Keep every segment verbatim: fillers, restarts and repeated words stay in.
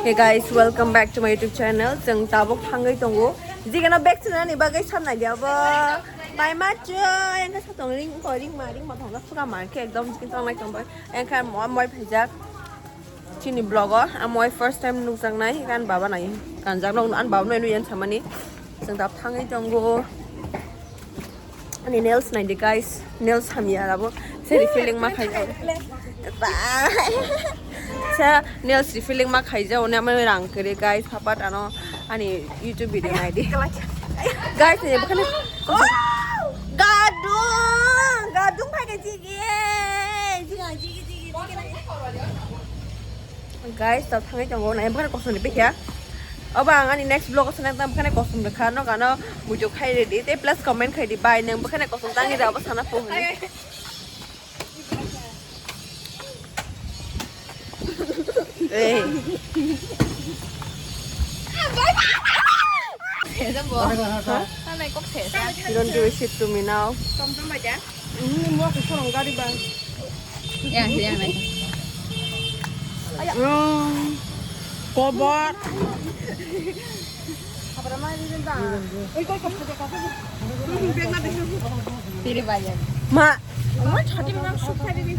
Hey guys, welcome back to my YouTube channel. Chwng tabuk thangwi tongo. Jigeno bag sinani bagwi sanna dia bo. Mai ma chu, engka sa tong ring ko ring ma ring ma thong suka mar khe ekdom jikin tong nai tong bai. Engka mo moi phaijak. Chini vlog o, amo first time nukjaknai, kan baba nai. Kanjak no an baba nai nuyan samani. Chwng tabuk thangwi tongo. Ani nails naidi guys, nails hamya abo. Se refilling ma khaijao. Sa nails refilling ma khaijao ne amai rang kere guys, hapat ano ani YouTube video naidi. Guys, ne bukan gadung, gadung phai ke jigi, jigi, jigi, jigi. Guys, tabuk thangwi tongo, nai bukhani kosom ni pikha. Obo ang ani next vlog o swnam tang bukhani kosom ni kha, no gano muitu khai ready, tei plus comment khai di, bai, nang bukhani kosom tang ni da obo sana po hwnwi. Ei. Sesa bo. Ha? Tanai kok sesa. Don't give a shit to me now. Tom tom baja. Ini mau aku sorong gari bang. Yang, yang naik. Hmm. Kobor. Tiri bayar. Ma. Ma chati mang suk thari ni.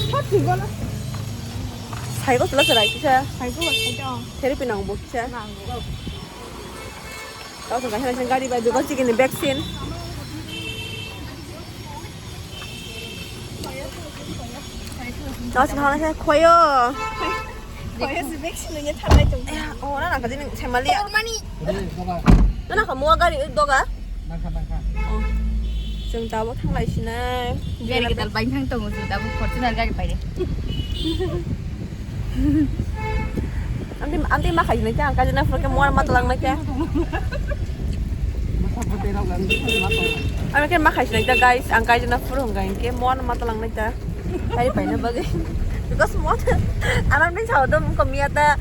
Chati gana. Saigo sula sura kisa. Saigo, saigo. Therapy nang bo kisa. Nang bo. Tao sung kaisa sung gari bai bego chikini vaccine. Tao sung kaisa khoyo. Khoyo si vaccine nya tharnai tong. Eh, oh, na na kadi ning semali. Mani. Na na kamu gari doga? Nangkha, nangkha. Oh. Chwng tabuk thanglai sinai. Gari kwtal bai thang tongo, chwng tabuk Fortuner gari bai de. Amtwi, amtwi ma khaisnai ta, ang kaijana phuru khe muar ma tlang nai ta. Masa photo rok ang dukha ma tong. Ami khe ma khaisnai ta, guys, ang kaijana phuru hwnga hinkhe muar ma tlang nai ta. Gari paina bagwi. Because muar, aram ni sao dom ko miya ta,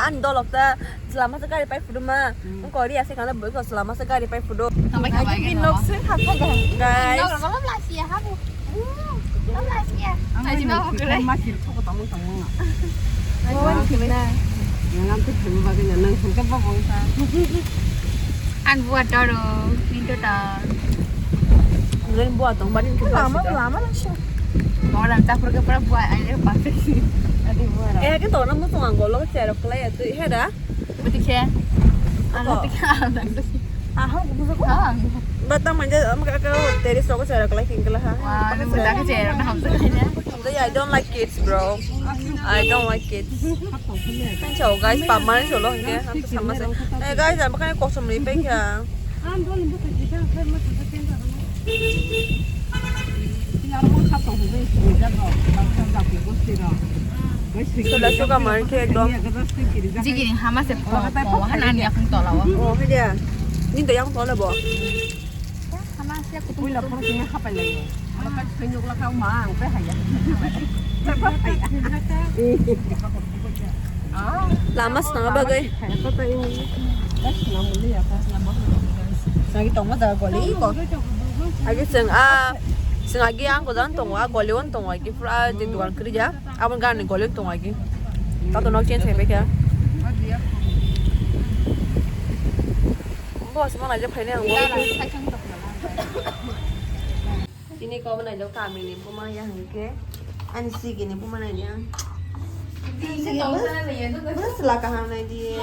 an dolok ta. Chwla masa gari pai phudu ma. Hmm. Wngkha ori ase kana bwkha chwla masa gari pai phudu. Tongbai kha bai. Nok se kha kha ga. Guys. Nok rok lasi ya habu. Nok lasi ya. Ang ai ma kir kho ko tamo tamo. Bawan kina. Yang am tu themu ba kena nang sungkap ba bongsa. An buat doro, pintu ta. Nang buat tong barin ke lama lama langsung. Orang tak pergi pura buat aja pasti. Ada buat. Eh, kita orang mau tong anggolo cerok kelai itu, hera. Buti khe. Ano tikhe ano. Aha, buti ko. Ah. Bata manja am ka ka terrace ko chara kala king kala ha. Wah, ano buta ke chara na hamsa kanya. I don't like kids, bro. I don't like kids. Kan chao guys, pa mari solo ke. Ham to sama se. Eh guys, am kan kosom ni pe kya. Chwla suka mar khe ekdom. Jigini hama se pho, pho, hana ani akhung tola o. Oh, hai dia. Ni to yang tola bo. Hama se kutung. Puila phone kini hapai lai. Hama ka thoi nukla kha ma ang pe haya. Lama swnam bagwi. Lagi tongma jaga goli ko. Agi chwng a, chwng agi ang ko jan tongo, a goli on tongo agi pura je dukan kri ja. Abon gani goli on tongo agi. Tato nok change hai bekha. Bo asma na je phaine ang. Tini kok nai jok kami ni buma ya hingke. Ani sigi ni buma nai ni ang. Sigi ni bus. Bus la kaham nai di.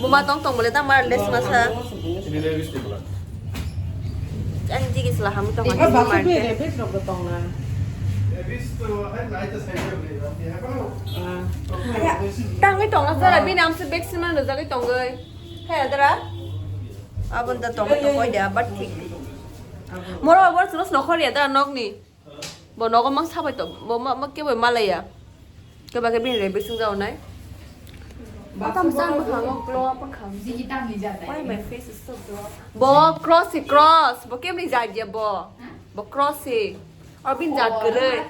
Buma tong tong bole ta mar les masa. Ini dia bis tu pula. Ani sigi sila ham tong. Eh, basu tu re, bis rok tong na. Bis tu hai nai ta sai ni. Tangwi tong na sara bini amse bag sima no jagwi tongwi. Hai adara. Abon da tong tong koi dia, but thik. Moro abor sulos nokhor ya da nokni. Bo nogo mang sabai to, bo ma, ma kebo malaya. Keba ke bin re bising jao nai. Tam san bo khang, glow up khang. Why my face is so glow up? Bo cross si cross, bo kebni jat ya bo. Bo cross si. Or bin jat gere.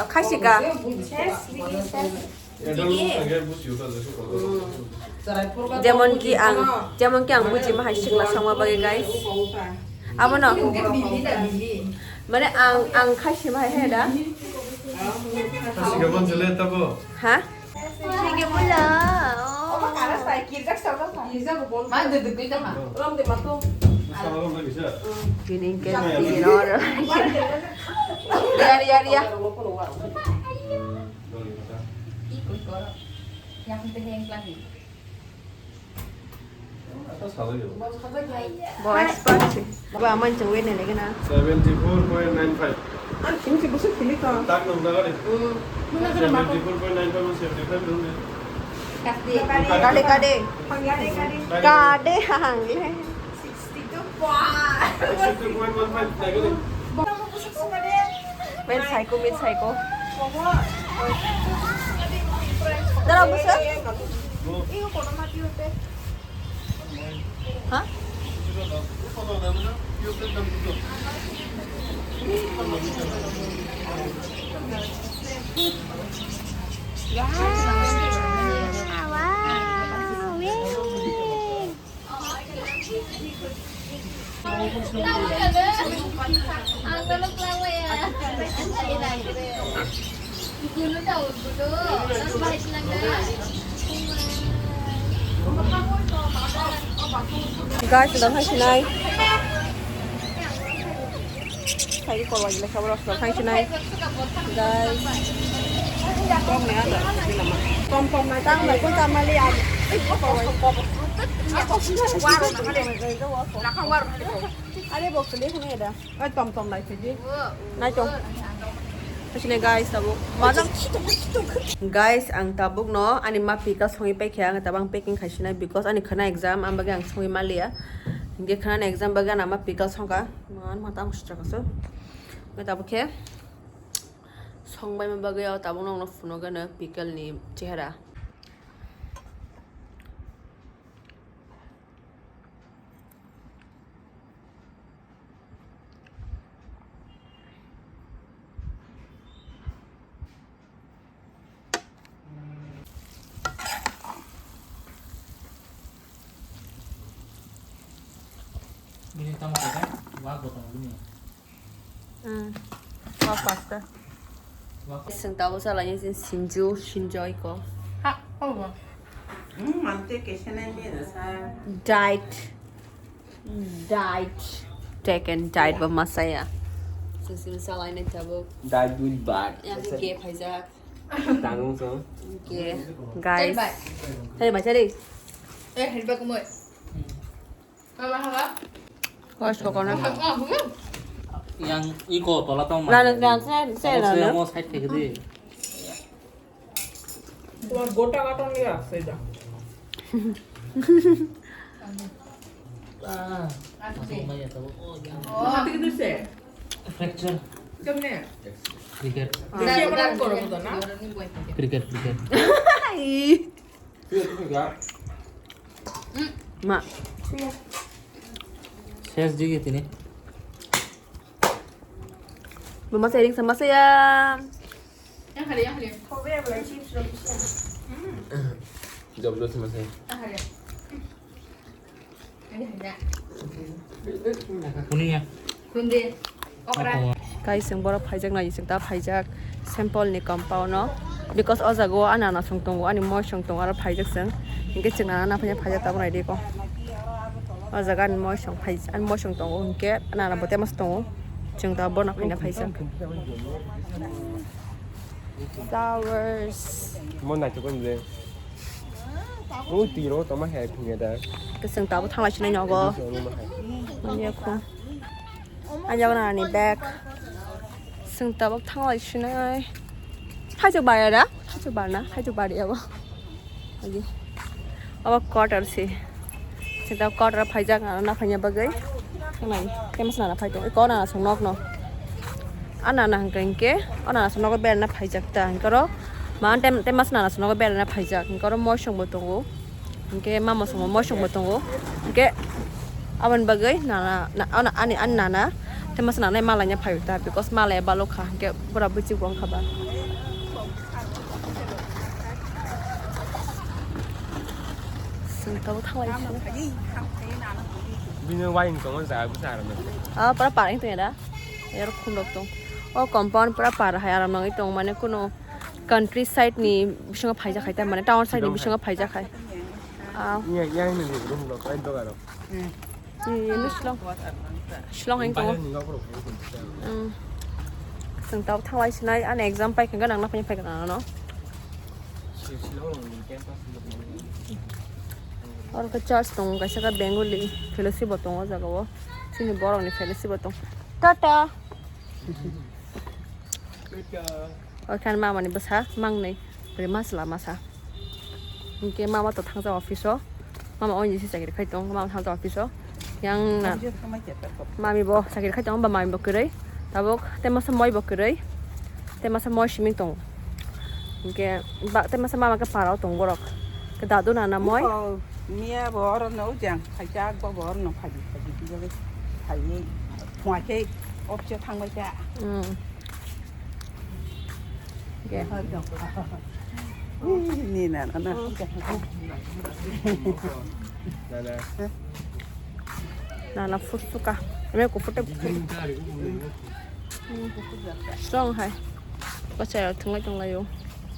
Khasika. Jemon ki ang, jemon ki ang buji ma hai sikla songma bagwi, guys. Abo no. Mane ang, ang khaisi ma hai he da. Kebon jele tabo. Ha? Sige pula. Gini ke sini no. Ria, ria, ria. Bo expert se. Bo aman chang wene lagi na. Seventy four point nine five. Ang sing si busuk kili ka. Tak nung daga de. Hmm. Seventy four point nine five, seventy five nung de. Kade, kade. Kade hang le. Sixty two point. Sixty two point one five daga de. Min saiko, min saiko. Dara busa? Ha? Wow, wow, wow. Guys, udah kasih naik. Kayak kalau lagi lekha borok solo thang sinai. Guys. Tom tom nai tang bai ko tamali am. Are bo kle hune da. Ai tom tom nai fidi. Nai tom. Sini guys tabuk. Majang. Guys, ang tabuk no ani ma pickle songwi paikha, ang tabang packing khaisinai because ani khana exam, ang bagwi ang songwi maliya. Hingke khana exam bagwi ang ma pickle songkha. Man ma tang sitra kaso. Ngai tabuk khe songbaima bagwi o tabuk nokno phunukgano pickle ni chehra. Bini tamo khe wak bo tongo bini. Hmm. Wak pasta. Wak. Sing tabo salai ni sinju, sinjoi ko. Ha, oh. Hmm, mante kese nai me rasa. Diet. Diet. Take and diet ba masaya. Sing sing salai ni tabo. Diet with bad. Yang ke phaijak. Tanggung so. Oke, guys. Bye. Hey, baca deh. Eh, hebat kumoi. Mama, haba? Kau suka nak? Yang iko tola tong. Lalu yang saya saya lalu. Yang mau side ke gede. তোমার গোটা কাটন নিয়ে আসছে এটা। Ah, masuk mai ya tabo. Oh, ya. Happy to say. Fracture. কেমনে? Cricket. বেশি আমরা করব তো না? Cricket, cricket. Ma. Ses digi tini. Mama sering sama saya. Yang hari, yang hari. Job dua sama saya. Yang hari. Kuning ya? Kuning. Okra. Guys, chwng borok phaijak nai, chwng ta phaijak sample ni compound no. Because o jaga o ani nana song tongo, ani moi song tongo, aro phaijak chwng. Hinkhe chwng nana naphanya phaijak tabuk nai di ko. O jaga ani moi song phai, ani moi song tongo, hinkhe nana bo temas tongo. Chwng ta bono phaina phaijak. Flowers. Mo nai chukun je. O tiro toma hai phinya da. Keseng tabo thanglai sinai nogo. Manya khu. Anya wana ni bag. Seng tabo thanglai sinai. Hajo baya da? Hajo barna, hajo bari abo. Agi. Abo quarter si. Sita quarter phaijak nana naphanya bagwi. Thanglai. Temas nana phai tong. Ko nana song nok no. Anana hangka hinkhe. O nana song nogo berana phaijak ta. Hinkhe oro. Ma tem, temas nana song nogo berana phaijak. Hinkhe oro moisong bo tongo. Hinkhe mama song bo moisong bo tongo. Hinkhe aboni bagwi nana, na, ani, ani nana. Temas nana malanya phai ta. Because malaya balokha. Hinkhe pura buchi bo wngkha ba. Seng tabo thanglai sini. Bini wine tongo jaga bwsa arang. Ah, pura paring tong da. Yar khum rok tong. O compound pura par hai aram nangwi tong mane kuno Country side ni bisingo phaijak hai, tar mane town side ni bisingo phaijak hai. Ah. Iya, iya, ini nih, rumah kau itu kan. Hmm. Ini Shillong. Shillong yang tongo. Hmm. Chwng tabuk thanglai sinai, ani exam pai khe nang na phai phai kana no. Oro khe church tongo, kaisa khe Bengali fellowship bo tongo o jaga o. Chini borok ni fellowship bo tongo. Tata. O khe ani mama ni bwsa mangnwi, bwrwi ma chwla masa. Hinkhe mama to thangjak office o, mama oini se chakri khai tongo, mama thangjak office o. Yang na mami bo chakri khai tongo, ba mami bo kwrwi. Tabuk tei masa moi bo kwrwi, tei masa moi simi tongo. Hinkhe ba tei masa mama khe para o tongo borok. Khe dadu nana moi. Miya bo oro no jang khaijak, bo bo oro no phaidi phaidi phaidi phaiwi phunga khe office o thangbai kha. Hmm. Ni na na na. Nana. Nana fusuka. Eme ko fute. Strong hai. Ko chayal thunglai tonglaio.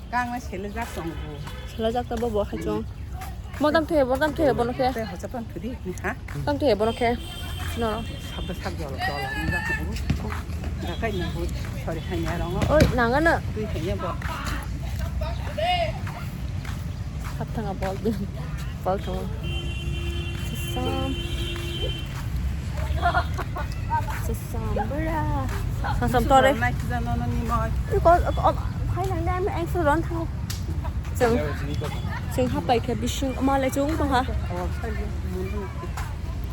Kang na sele jak tong bu. Sele jak ta bo bo hai chong. Mo tam the, mo tam the, bono khe. Te hocha pan thudi ni ha. Tam the, bono khe. No. Sabda sab jolo jolo ni jak tong bu. Dakai ni bu. Sorry, hai ya rong. Oi, nang ano. Tui hai ya bo. Hap thanga bol. Bol thang. Sesam. Sesam bra. Sesam tore. Nai kisa no no ni moi. Iko, iko, hai nang dai, ang so ron thang. Chwng, chwng hapai khe bising ma le chung tong ha.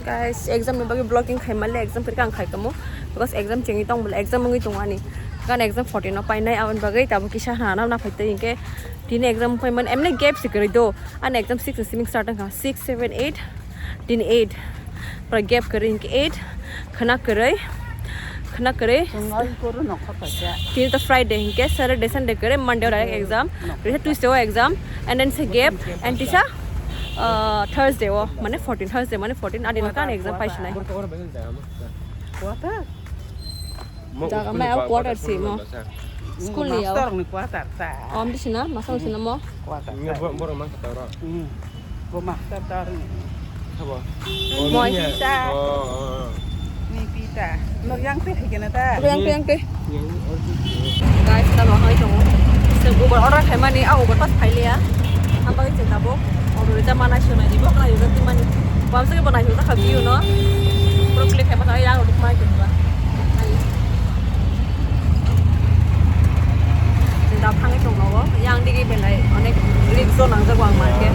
Guys, exam ni bagwi vlogging khai male, exam phirkha ang khai tomo. Because exam chengwi tong bole, exam wngwi tong ani. Gan exam fourteen no painai, aboni bagwi tabuk kisa hana na phai tei hinkhe tini exam pai man, emne gap se kwrwi do. Ani exam six ni siming start wngkha, six, seven, eight, tini eight. Pura gap kwrwi hinkhe eight. Khwna kwrwi, khwna kwrwi. Tini to Friday hinkhe, Saturday, Sunday kwrwi, Monday o direct exam. Kwrwi Tuesday o exam, and then se gap, and tisa, uh, Thursday o, mane fourteen, Thursday mane fourteen, adi no kan exam pai sinai. Jaga mai au quarter si mo. School ni yao. Master ni quarter ta. Om di sina, master sina mo. Quarter. Nge bo, borok ma kata ro. Hmm. Bo master tar ni. Sabo? Moi. Oh, pita. Oh, oh. Ni pita. No yang te hai kena ta. Yang te, yang te. Yang, oh, guys, ta bahai tongo. Se Uber order khai mani, a Uber pas phai liya. Ang bagwi chwng tabuk auto reserve mana sio nai di, bo khna yuga ti mani. Bam se bo nai yuga kha view no. Pro click khai masa ya auto mai chwng ba. Ai. Chwng da thangwi tong nogo. Yang digi belai onek risk o nang jago ang market.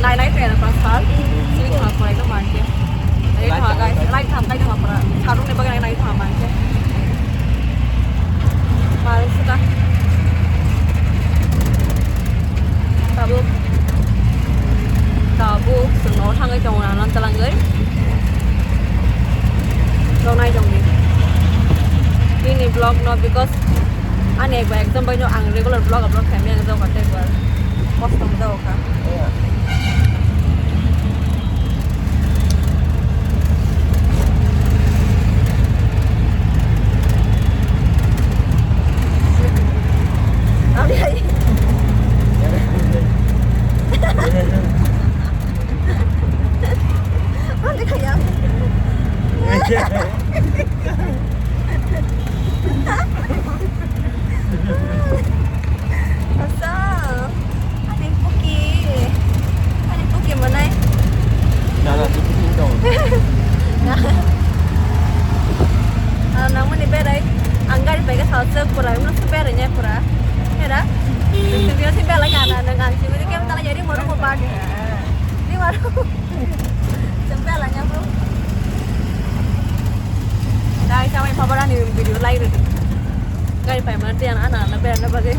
Nai nai tong ya pasal. Sini thang koi to market. Nai thang guys, nai thang kai thang pura. Sarung ne bagai nai thang market. Mal suka. Tabuk, tabuk, chwng nogo thangwi tongo, nana talangwi. Rw nai tongdi. Bini vlog no, because ani ekbar exam bai no ang regular vlog upload khaimani ang jokha tei ekbar kosto wng jokha. Ani hai. Ani kaya. Asa, ani puki, ani puki manai. Nana, tu puki dong. Ah, nang mani berai, ang gari bai ka sa se pura, ang se berai nya pura. Hera, tu dia si berai ka na, nang si mani kem tala jadi moro mo bad. Ni moro. Sempela nya bro. Guys, ang bai pabara ni video lai re. Gari pai mana tiang ana ana ber na bagai.